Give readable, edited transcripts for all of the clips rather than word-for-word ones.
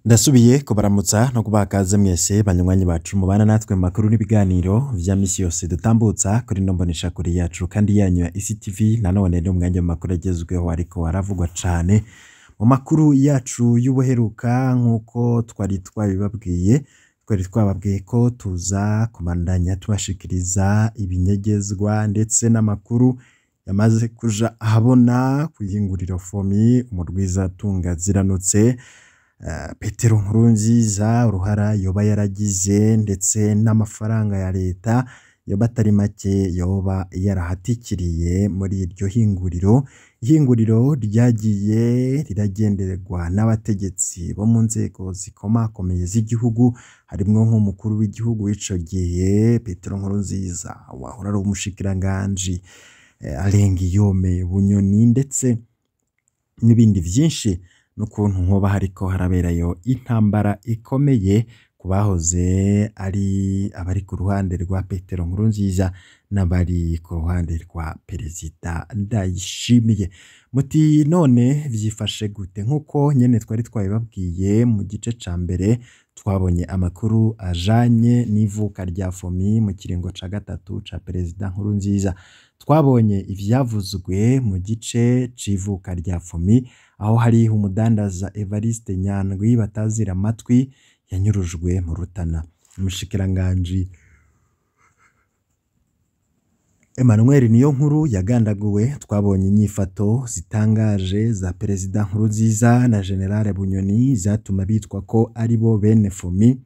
Ndasubiye kubaramutsa no kubaha ikaze mwese banywanyi bacu mubana natwe mu makuru n'ibiganiro vya misi yose dutambutsa kuri ino mboneshakure yacu kandi yanyu ya ECTV. Nanone ni umwanya w'amakuru agezweho ariko aravugwa cane mu makuru yacu y'ubuheruka. Nk'uko twari twabibabwiye, twari twababwiye ko tuza kubandanya tubashikiriza ibinyegezwa ndetse n'amakuru yamaze kuja ahabona kw'ihinguriro FOMI, umurwizatunga ziranutse Petero Nkurunziza, uruhara yoba yaragize ndetse n'amafaranga ya leta yoba atari make yoba yarahatikiriye muri iryo hinguriro. Ihinguriro ryagiye riragenderwa n'abategetsi bo mu nzego zikomakomeye z'igihugu, harimwo nk'umukuru w'igihugu w'ico gihe Petero Nkurunziza, wahora ari umushikiranganji Alain Guillaume Bunyoni, ndetse n'ibindi vyinshi, n'ukuntu hoba hariko haraberayo intambara ikomeye ku bahoze ari abari ku ruhande rwa Petero Nkurunziza n'abari ku ruhande rwa Perezida Ndayishimiye. Muti none vyifashe gute? Nk'uko nyene twari twabibabwiye mu gice ca mbere, twabonye amakuru ajanye n'ivuka rya FOMI mu kiringo ca gatatu ca Perezida Nkurunziza. Twabonye ivyavuzwe mu gice c'ivuka rya FOMI, aho hari umudandaza Evariste Nyandwi batazira amatwi yanyurujwe mu Rutana. Umushikiranganji Emmanuel Niyonkuru yagandaguwe. Twabonye inyifato zitangaje za Perezida Nkurunziza na General Bunyoni zatuma bitwa ko ari bo bene FOMI.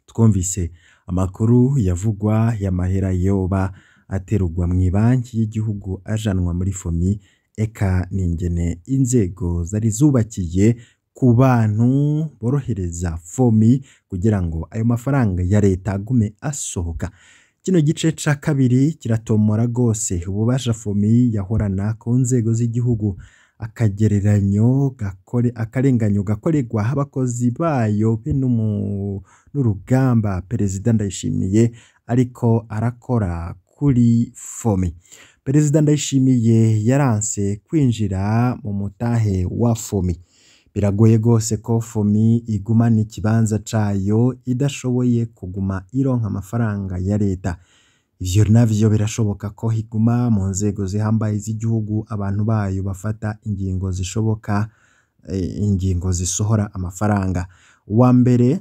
Twumvise amakuru yavugwa y'amahera yoba aterurwa mw'ibanki y'igihugu ajanwa muri FOMI, eka n'ingene inzego zari zubakiye ku bantu borohereza FOMI kugira ngo ayo mafaranga ya leta agume asohoka. Kino gice ca kabiri kiratomora gose ububasha FOMI yahorana ku nzego z'igihugu, akagereranyo akarenganyo gakorerwa abakozi bayo be n'urugamba Perezida Ndayishimiye ariko arakora kuri FOMI. Perezida Ndayishimiye yaranse kwinjira mu mutahe wa FOMI. Biragoye gose ko FOMI igumana ikibanza cayo idashoboye kuguma ironka amafaranga ya leta. Ivyo navyo birashoboka ko iguma mu nzego zihambaye z'igihugu, abantu bayo bafata ingingo zishoboka, ingingo zisohora amafaranga. Uwa mbere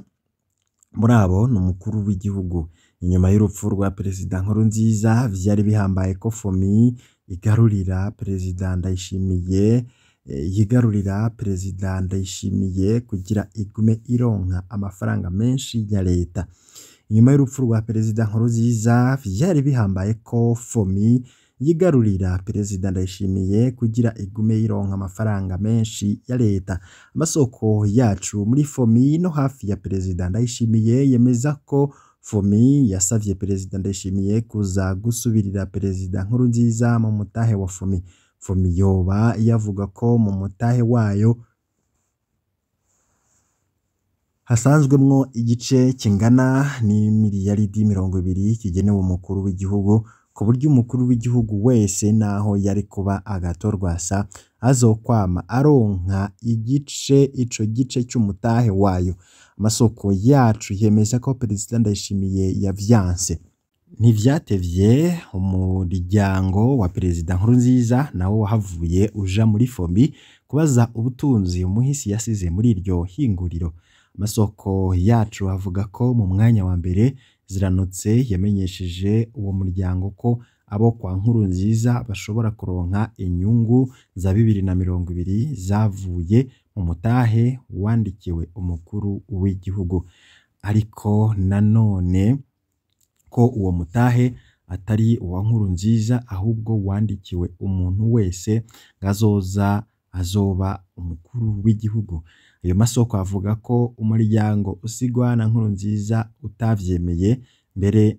muri abo ni umukuru w'igihugu. Inyuma y'urupfu rwa Perezida Nkurunziza vyari bihambaye ko FOMI igarurira Perezida Ndayishimiye, yigarurira Perezida Ndayishimiye kugira igume ironka amafaranga menshi ya leta. Inyuma y'urupfu rwa Perezida Nkurunziza vyari bihambaye ko FOMI yigarurira Perezida Ndayishimiye kugira igume ironka amafaranga menshi ya leta. Amasoko yacu muri FOMI no hafi ya Perezida Ndayishimiye yemeza ko FOMI yasavye Perezida Ndayishimiye kuza gusubirira Perezida Nkurunziza mu mutahe wa FOMI. FOMI yoba yavuga ko mu mutahe wayo hasanzwemwo igice kingana n'imiliyaridi 20 kigenewe umukuru w'igihugu, ku buryo umukuru w'igihugu wese naho yari kuba agatorwasa azokwama aronka igice ico gice c'umutahe wayo. Amasoko yacu yemeza ko Perezida Ndayishimiye yavyanse. Ntivyatevye umuryango wa Perezida Nkurunziza nawo wahavuye uja muri FOMI kubaza ubutunzi umuhisi yasize muri iryo hinguriro. Amasoko yacu avuga ko mu mwanya wa mbere Ziranotse yamenyesheje uwo muryango ko abo kwa Nkurunziza bashobora kuronka inyungu za 2020 zavuye mu mutahe wandikiwe umukuru w'igihugu, ariko nanone ko uwo mutahe atari uwa Nkurunziza ahubwo wandikiwe umuntu wese ngazoza azoba umukuru w'igihugu. Ayo masoko avuga ko umuryango usigwa na Nkurunziza utavyemeye, mbere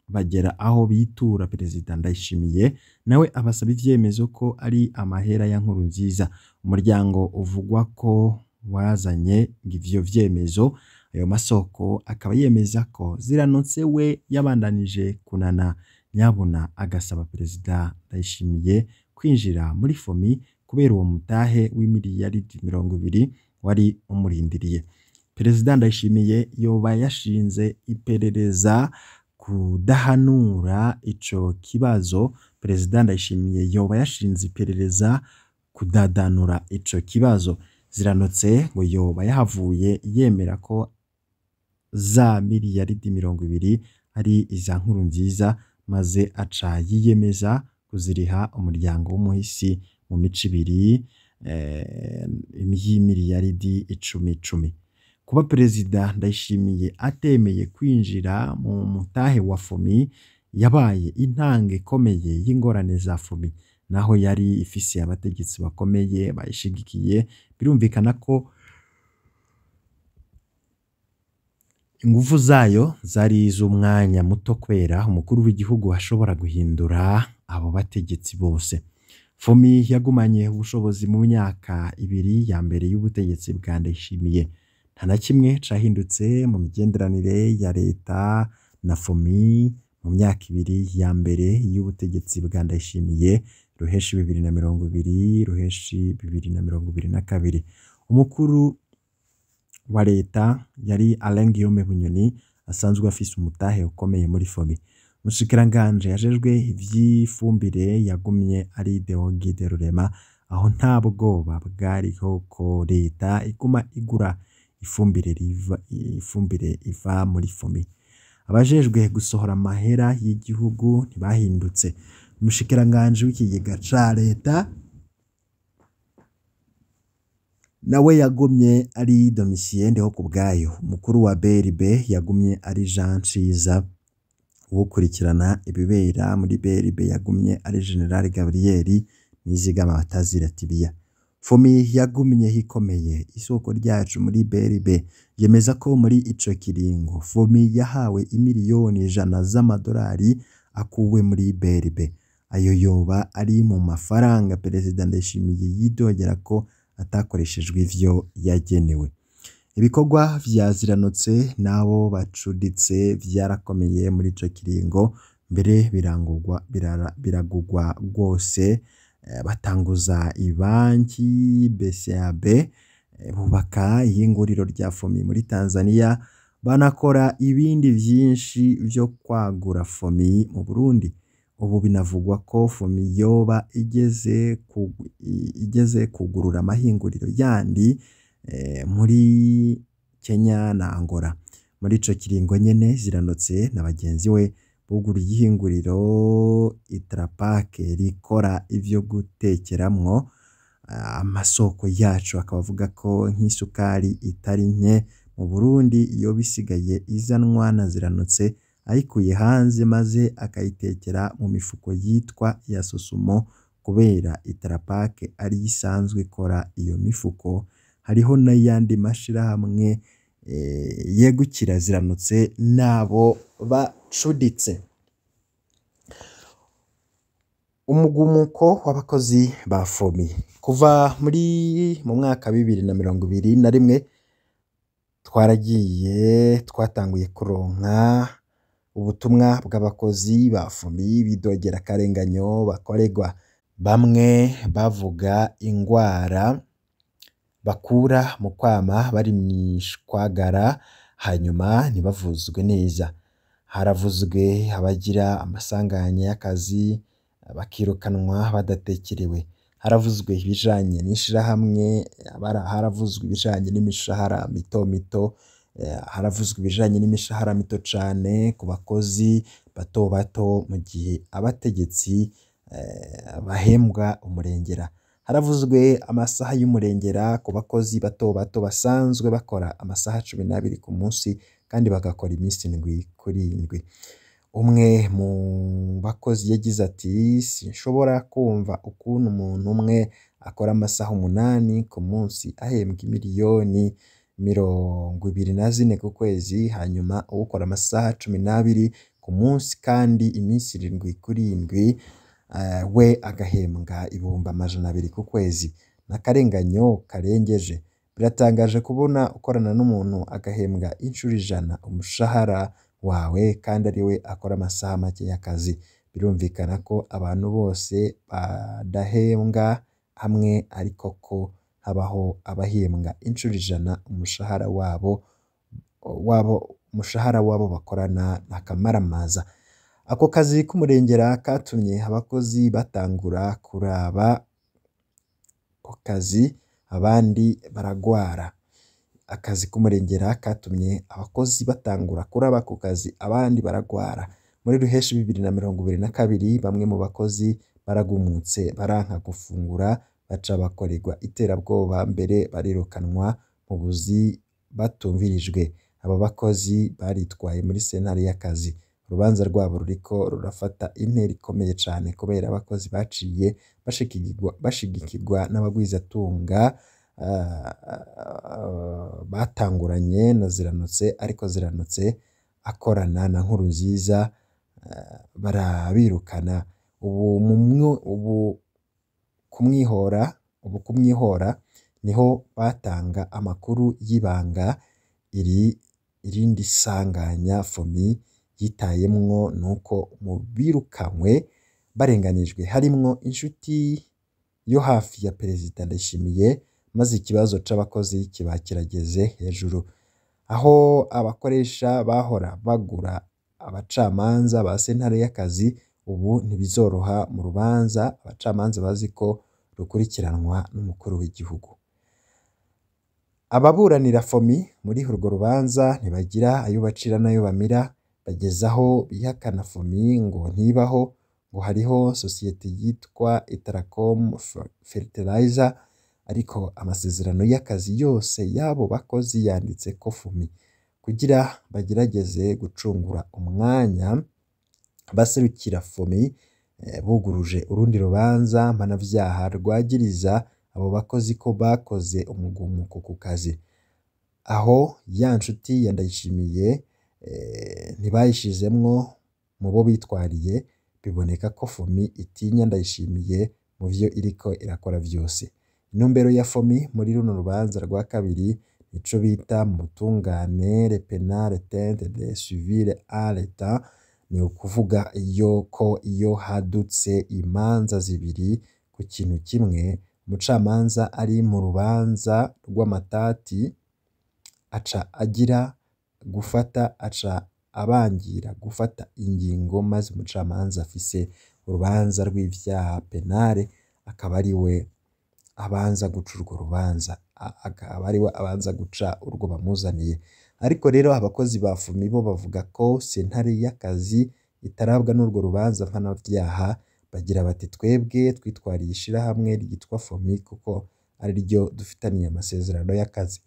bagera aho bitura Perezida Ndayishimiye nawe abasaba ivyemezo ko ari amahera ya Nkurunziza. Umuryango uvugwa ko wazanye ivyo vyemezo. Ayo masoko akaba yemeza ko Ziranotse we yabandanije kunana nyabuna agasaba Perezida Ndayishimiye kwinjira muri FOMI kubera uwo mutahe w'imiliyaridi 20 wari umurindiriye. Perezida Ndayishimiye yoba yashinze iperereza kudahanura ico kibazo. Perezida Ndayishimiye yoba yashinze iperereza kudadanura ico kibazo. Ziranotse ngo yoba yahavuye yemera ko za miliyaridi 20 ari iza Nkurunziza, maze aca yiyemeza kuziriha umuryango w'umuhisi mu mico ibiri y'imiliyaridi 10. Kuba Perezida Ndayishimiye atemeye kwinjira mu mutahe wa FOMI yabaye intanga ikomeye y'ingorane za FOMI, naho yari ifise abategetsi bakomeye bayishigikiye. Birumvikana ko inguvu zayo zari iz'umwanya muto kubera umukuru w'igihugu ashobora guhindura abo bategetsi bose. FOMI yagumanye ubushobozi mu myaka ibiri ya mbere y'ubutegetsi bwa Ndayishimiye. Nta na kimwe cahindutse mu migenderanire ya leta na FOMI mu myaka ibiri ya mbere y'ubutegetsi bwa Ndayishimiye, Ruheshi 2020, Ruheshi 2022. Umukuru wa leta yari Alain Guillaume Bunyoni, asanzwe afise umutahe ukomeye muri FOMI. Umushikiranganji yajejwe ivy'ifumbire yagumye ari Deogide Rurema, aho nta bwoba bwariho ko leta iguma igura ifumbire iva muri FOMI. Abajejwe gusohora amahera y'igihugu ntibahindutse. Umushikiranganji w'ikigega ca leta nawe yagumye ari Domitien Ndihokubwayo. Umukuru wa BRB yagumye ari Jean Ciza. Uwukurikirana ibibera muri BRB yagumye ari General Gabriel Nizigama Batazira Tibiya. FOMI yagumye ikomeye. Isoko ryacu muri BRB yemeza ko muri ico kiringo FOMI yahawe imiliyoni 100 z'amadolari akuwe muri BRB. Ayo yoba ari mu mafaranga Perezida Ndayishimiye yidogera ko atakoreshejwe ivyo yagenewe. Ibikorwa vya Ziranotse n'abo bacuditse vyarakomeye muri ico kiringo, mbere biragugwa rwose. Batanguza ibanki BCAB, bubaka ihinguriro rya FOMI muri Tanzania, banakora ibindi vyinshi vyo kwagura FOMI mu Burundi. Ubu binavugwa ko FOMI yoba igeze kugurura amahinguriro yandi muri Kenya na Angola. Muri ico kiringo nyene Ziranotse na bagenzi we buguruye ihinguriro Itrapake rikora ivyo gutekeramwo. Amasoko yacu akaba avuga ko nk'isukari itari nke mu Burundi yoba isigaye izanwa na Ziranotse ayikuye hanze, maze akayitekera mu mifuko yitwa iya Sosumo, kubera Itrapake ariyo isanzwe ikora iyo mifuko. Hariho n'ayandi mashirahamwe yegukira Ziranotse n'abo bacuditse. Umugumuko w'abakozi ba FOMI kuva mu mwaka 2021 twaragiye twatanguye kuronka ubutumwa bw'abakozi ba FOMI bidogera akarenganyo bakorerwa. Bamwe bavuga ingwara bakura mu kwama bari mw'ishwagara, hanyuma ntibavuzwe neza. Haravuzwe abagira amasanganya y'akazi bakirukanwa badatekerewe. Haravuzwe ibijanye n'ishirahamwe, haravuzwe ibijanye n'imishahara mito mito, haravuzwe ibijanye n'imishahara mito cane ku bakozi bato bato, mu gihe abategetsi bahembwa umurengera. Haravuzwe amasaha y'umurengera ku bakozi bato bato basanzwe bakora amasaha 12 ku munsi kandi bagakora iminsi 7 kuri 7. Umwe mu bakozi yagize ati: sinshobora kumva ukuntu umuntu umwe akora amasaha 8 ku munsi ahembwa imiliyoni 24 ku kwezi, hanyuma uwukora amasaha 12 ku munsi kandi iminsi 7 kuri 7 we agahembwa 200,000 ku kwezi. N'akarenganyo karengeje. Biratangaje kubona ukorana n'umuntu agahembwa inshuro 100 umushahara wawe kandi ariwe akora amasaha make y'akazi. Birumvikana ko abantu bose badahembwa hamwe, ariko ko habaho abahembwa incuro 100 umushahara wabo bakorana n'akamaramaza. Ako kazi k'umurengera katumye abakozi batangura kuraba ako kazi, abandi baragwara. Akazi k'umurengera katumye abakozi batangura kuraba ako kazi, abandi baragwara. Muri ruheshi 2022 bamwe mu bakozi baragumutse baranka gufungura, baca bakorerwa iterabwoba mbere barirukanwa mu buzi batumvirijwe. Abo bakozi baritwaye muri sentare y'akazi. Urubanza rwabo ruriko rurafata intera ikomeye cane kubera abakozi baciye bashigikirwa n'abagwizatunga batanguranye na Ziranotse, ariko Ziranotse akorana na Nkurunziza barabirukana. Ubu kumwihora niho batanga amakuru y'ibanga. Irindi sanganya FOMI yitayemwo nuko mu birukanywe barenganijwe harimwo inshuti yo hafi ya Perezida Ndayishimiye, maze ikibazo c'abakozi kiba kirageze hejuru, aho abakoresha bahora bagura abacamanza ba sentare y'akazi ubu ntibizoroha mu rubanza abacamanza bazi ko rukurikiranwa n'umukuru w'igihugu. Ababuranira FOMI muri urwo rubanza ntibagira ayo bacira n'ayo bamira, bageze aho bihakana FOMI ngo ntibaho, ngo hariho sosiyete yitwa Itaracom Fertilizer, ariko amasezerano y'akazi yose y'abo bakozi yanditse ko FOMI. Kugira bagerageze gucungura umwanya, abaserukira FOMI buguruje urundi rubanza mpanavyaha rwagiriza abo bakozi ko bakoze umugumuko ku kazi. Aho ya nshuti ya Ndayishimiye ntibayishizemwo mu bo bitwariye, biboneka ko FOMI itinya Ndayishimiye mu vyo iriko irakora vyose. Intumbero ya FOMI muri runo rubanza rwa kabiri nico bita mu butungane le penal tente de civile à l'etat, ni ukuvuga ko iyo hadutse imanza zibiri ku kintu kimwe, umucamanza ari mu rubanza rw'amatati aca agira gufata aca abangira gufata ingingo, maze umucamanza afise urubanza rw'ivyaha penale akaba ari we abanza guca urwo rubanza, akaba ari we abanza guca urwo bamuzaniye. Ariko rero abakozi ba FOMI bo bavuga ko sentare y'akazi itarabwa n'urwo rubanza mpanavyaha, bagira bati twebwe twitwariye ishirahamwe ryitwa FOMI kuko ari ryo dufitaniye amasezerano y'akazi,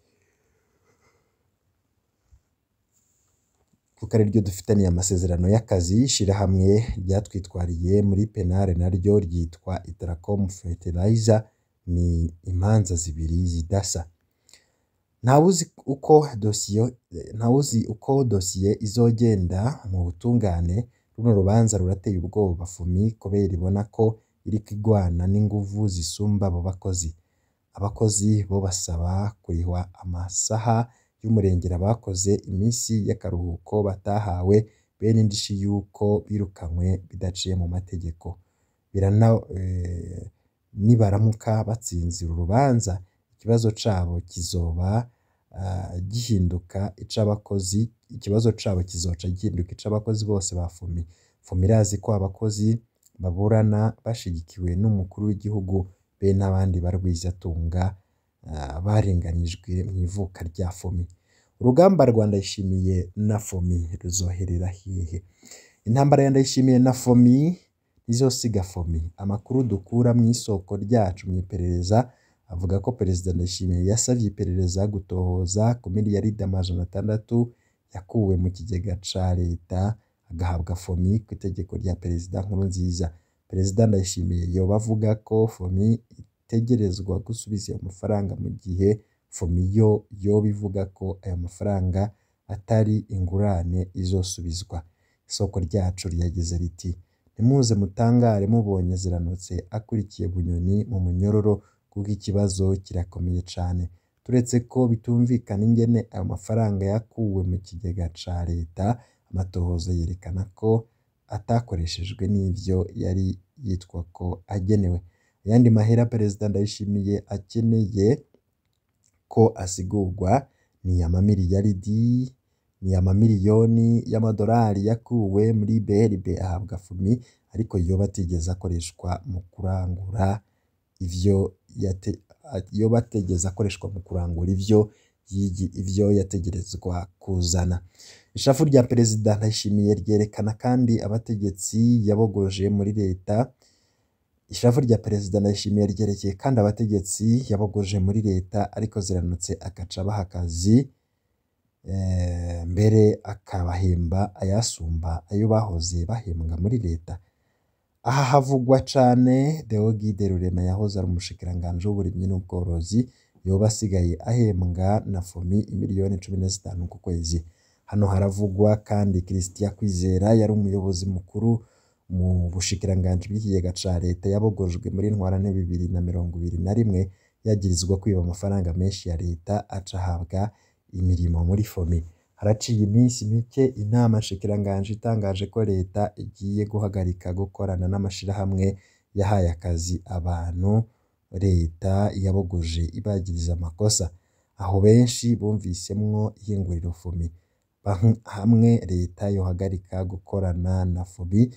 kuko ari ryo dufitaniye amasezerano y'akazi. Ishirahamwe ryatwitwariye muri penale naryo ryitwa Itaracom Fertilizer. Ni imanza zibiri zidasa. Ntawuzi uko dosiye izogenda mu butungane. Runo rubanza rurateye ubwoba FOMI kubera ibona ko iriko igwana n'inguvu zisumba abo bakozi. Abakozi bo basaba kurihwa amasaha y'umurengera bakoze, imisi y'akaruhuko batahawe, bene indishi yuko birukanywe bidaciye mu mategeko. Nibaramuka batsinze uru rubanza, ikibazo cabo kizoba gihinduka ic'abakozi, ikibazo cabo kizoca gihinduka ic'abakozi bose ba FOMI. FOMI irazi ko abakozi baburana bashigikiwe n'umukuru w'igihugu be n'abandi barwizatunga barenganijwe mw'ivuka rya FOMI. Urugamba rwa Ndayishimiye na FOMI ruzoherera hehe? Intambara ya Ndayishimiye na FOMI izosiga FOMI. Amakuru dukura mw'isoko ryacu mw'iperereza avuga ko Perezida Ndayishimiye yasavye iperereza gutohoza ku miliyaridi 600 yakuwe mu kigega ca leta agahabwa FOMI ku itegeko rya Perezida Nkurunziza. Perezida Ndayishimiye yoba avuga ko FOMI itegerezwa gusubiza ayo mafaranga, mu gihe FOMI yo yoba ivuga ko ayo mafaranga atari ingurane izosubizwa. Isoko ryacu ryagize riti: ntimuze mutangare mubonye Ziranotse akurikiye Bunyoni mu munyororo, kuko ikibazo kirakomeye cane. Turetse ko bitumvikana ingene ayo mafaranga yakuwe mu kigega ca leta, amatohoza yerekana ko atakoreshejwe n'ivyo yari yitwa ko agenewe. Ayandi mahera Perezida Ndayishimiye akeneye ko asigurwa ni amamiliyaridi, ni amamiliyoni y'amadolari yakuwe muri BRB ahabwa FUMI, ariko yoba atigeze akoreshwa mu kurangura ivyo yoba atigeze akoreshwa mu kurangura ivyo yategerezwa kuzana. Ishavu rya Perezida Ndayishimiye ryerekana kandi abategetsi yabogoje muri leta. Ishavu rya Perezida Ndayishimiye ryerekeye kandi abategetsi yabogoje muri leta, ariko ziranutse agaca abaha akazi, mbere akabahemba ayasumba ayo bahoze bahembwa muri leta. Aha havugwa cane Deogide Rurema yahoze ari umushikiranganji w'uburimyi n'ubworozi, yoba asigaye ahembwa na FUMI imiliyoni 15 ku kwezi. Hano haravugwa kandi Christian Kwizera yari umuyobozi mukuru mu bushikiranganji bw'ikigega ca leta, yabogojwe muri ntwarante 2021 yagirizwa kwiba amafaranga menshi ya leta, aca ahabwa imirimo muri FOMI. Haraciye iminsi mike inama nshikiranganji itangaje ko leta igiye guhagarika gukorana n'amashirahamwe yahaye akazi abantu leta yabogoje ibagiriza amakosa. Aho benshi bumvisemwo ihinguriro FOMI. Hamwe leta yohagarika gukorana na FOMI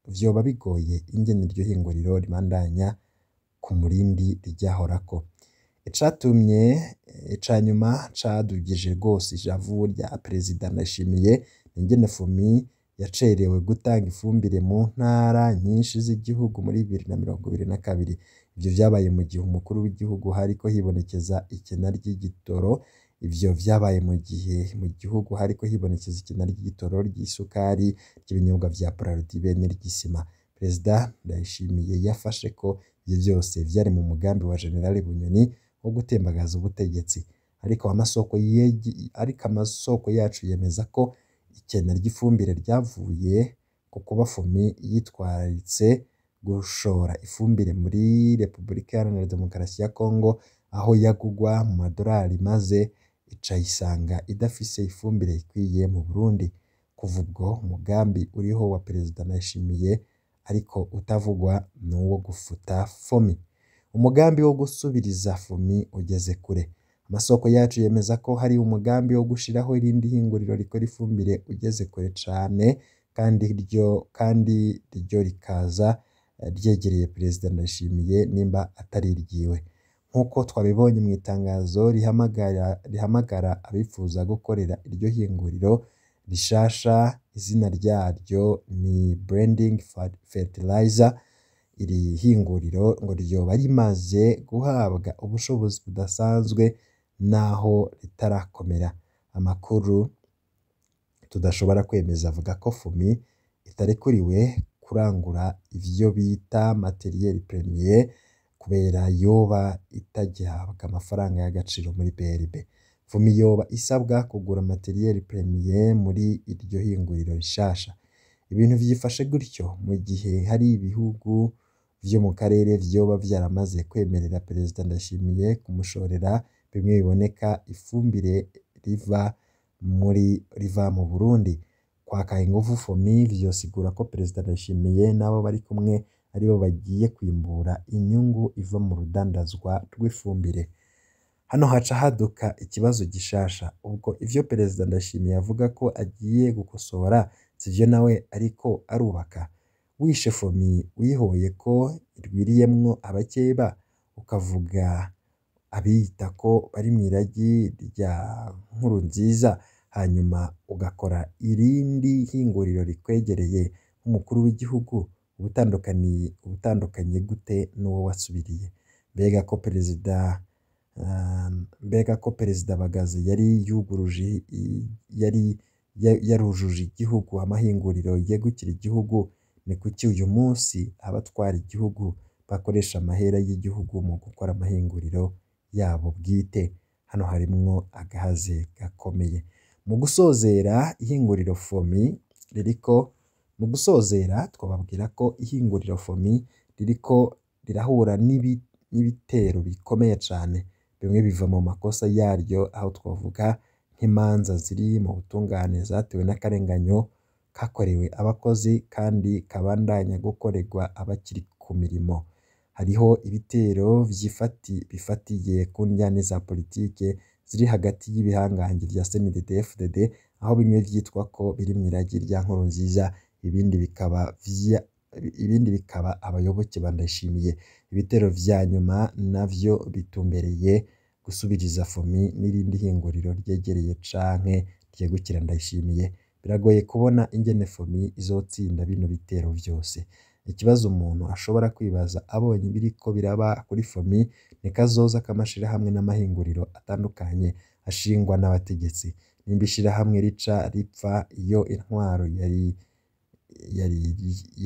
vyoba bigoye ingene iryo hinguriro ribandanya ku murindi ryahorako. Icatumye icanyuma cadugije rwose ishavu rya Perezida Ndayishimiye ingene FOMI yacerewe gutanga ifumbire mu ntara nyinshi z'igihugu muri 2022. Ivyo vyabaye mu gihe umukuru w'igihugu hariko hibonekeza ikena ry'igitoro. Ivyo vyabaye mu gihe mu gihugu hariko hibonekeza ikena ry'igitoro, ry'isukari, ry'ibinyobwa vya Bralirwa be n'iry'isima. Perezida Ndayishimiye yafashe ko ivyo vyose vyari mu mugambi wa General Bunyoni wo gutembagaza ubutegetsi, ariko amasoko yacu yemeza ko ikena ry'ifumbire ryavuye ku kuba FOMI yitwararitse gushora ifumbire muri Repubulika Iharanira Demokarasi ya Kongo, aho yagugwa mu madolari maze icayisanga idafise ifumbire ikwiye mu Burundi. Kuva ubwo umugambi uriho wa Perezida Ndayishimiye ariko utavugwa n'uwo gufuta FOMI. Umugambi wo gusubiriza FOMI ugeze kure. Amasoko yacu yemeza ko hari umugambi wo gushiraho irindi hinguriro rikora ifumbire ugeze kure cane, kandi ryo rikaza ryegereye Perezida Ndayishimiye nimba atari iryiwe. Nk'uko twabibonye mu itangazo rihamagara abifuza gukorera iryo hinguriro rishasha, izina ryaryo ni Branding Fertilizer. Iri hinguriro ngo ryoba rimaze guhabwa ubushobozi budasanzwe naho ritarakomera. Amakuru tudashobora kwemeza avuga ko FOMI itarekuriwe kurangura ivyo bita materiel premier kubera yoba itagihabwa amafaranga y'agaciro muri BRB. FOMI yoba isabwa kugura materiel premier muri iryo hinguriro rishasha. Ibintu vyifashe gutyo mu gihe hari ibihugu vyo mu karere vyoba vyaramaze kwemerera Perezida Ndayishimiye kumushorera bimwe biboneka ifumbire riva mu Burundi. Kwaka inguvu FOMI vyosigura ko Perezida Ndayishimiye n'abo bari kumwe aribo bagiye kwimbura inyungu iva mu rudandazwa rw'ifumbire. Hano haca haduka ikibazo gishasha, ubwo ivyo Perezida Ndayishimiye avuga ko agiye gukosora sivyo nawe ariko arubaka. Wishe FOMI uyihoye ko irwiriyemwo abakeba, ukavuga abiyita ko bari mw'iragi rya Nkurunziza, hanyuma ugakora irindi hinguriro rikwegereye nk'umukuru w'igihugu, ubutandukanye gute n'uwo wasubiriye? Mbega ko Perezida Bagaza yari yuguruje yari yarujuje igihugu amahinguriro yegukira igihugu, ni kuki uyu munsi abatwara igihugu bakoresha amahera y'igihugu mu gukora amahinguriro yabo bwite? Hano harimwo agahaze gakomeye. Mu gusozera ihinguriro FOMI ririko mu gusozera twababwira ko ihinguriro FOMI ririko rirahura n'ibitero bikomeye cane, bimwe biva mu makosa yaryo, aho twavuga nk'imanza ziri mu butungane zatewe n'akarenganyo kakorewe abakozi kandi kabandanya gukorerwa abakiri ku mirimo. Hariho ibitero bifatiye ku njyane za politike ziri hagati y'ibihangange vya CNDD-FDD, aho bimwe vyitwa ko biri mw'iragi rya Nkurunziza, ibindi bikaba abayoboke ba Ndayishimiye. Ibitero vya nyuma navyo bitumbereye gusubiriza FOMI n'irindi hinguriro ryegereye canke ryegukira Ndayishimiye. Biragoye kubona ingene FOMI izotsinda bino bitero vyose. Ikibazo umuntu ashobora kwibaza abonye ibiriko biraba kuri FOMI ni kazoza k'amashirahamwe n'amahinguriro atandukanye ashingwa n'abategetsi. Nimba ishirahamwe rica ripfa iyo intwaro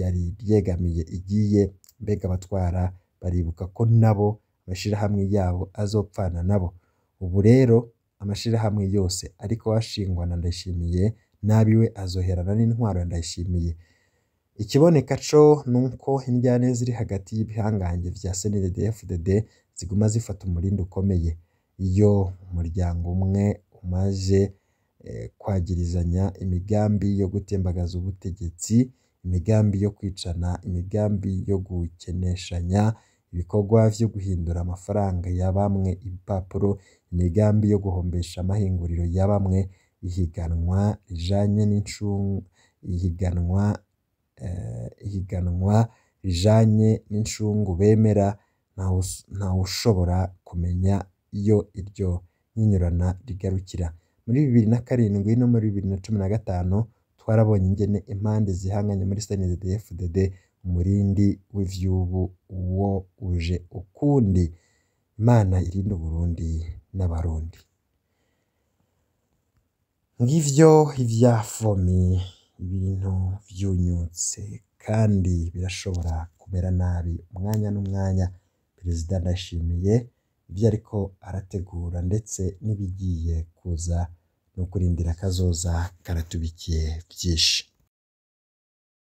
yari ryegamiye igiye, mbega abatwara baribuka ko nabo amashirahamwe yabo azopfana nabo. Ubu rero amashirahamwe yose ariko ashingwa na Ndayishimiye n'abiwe azoherana n'intwaro ya Ndayishimiye. Ikiboneka co nuko indyane ziri hagati y'ibihangange vya CNDD-FDD ziguma zifata umurindi ukomeye. Iyo umuryango umwe umaze kwagirizanya imigambi yo gutembagaza ubutegetsi, imigambi yo kwicana, imigambi yo gukeneshanya, ibikorwa vyo guhindura amafaranga ya bamwe ibipapuro, imigambi yo guhombesha amahinguriro ya bamwe, ihiganwa rijanye ihiganwa rijanye n'incungu bemera, ntawushobora kumenya iyo iryo nyinyurana rigarukira. Muri 2007 no muri 2015 twarabonye ingene impande zihanganye muri CNDD-FDD umurindi w'ivyubu wo uje ukundi. Imana irinde Uburundi n'Abarundi. Ngivyo ivya FOMI, ibintu vyunyutse kandi birashobora kumera nabi umwanya n'umwanya. Perezida Ndayishimiye ivyo ariko arategura ndetse n'ibigiye kuza no kurindira kazoza karatubikiye vyinshi.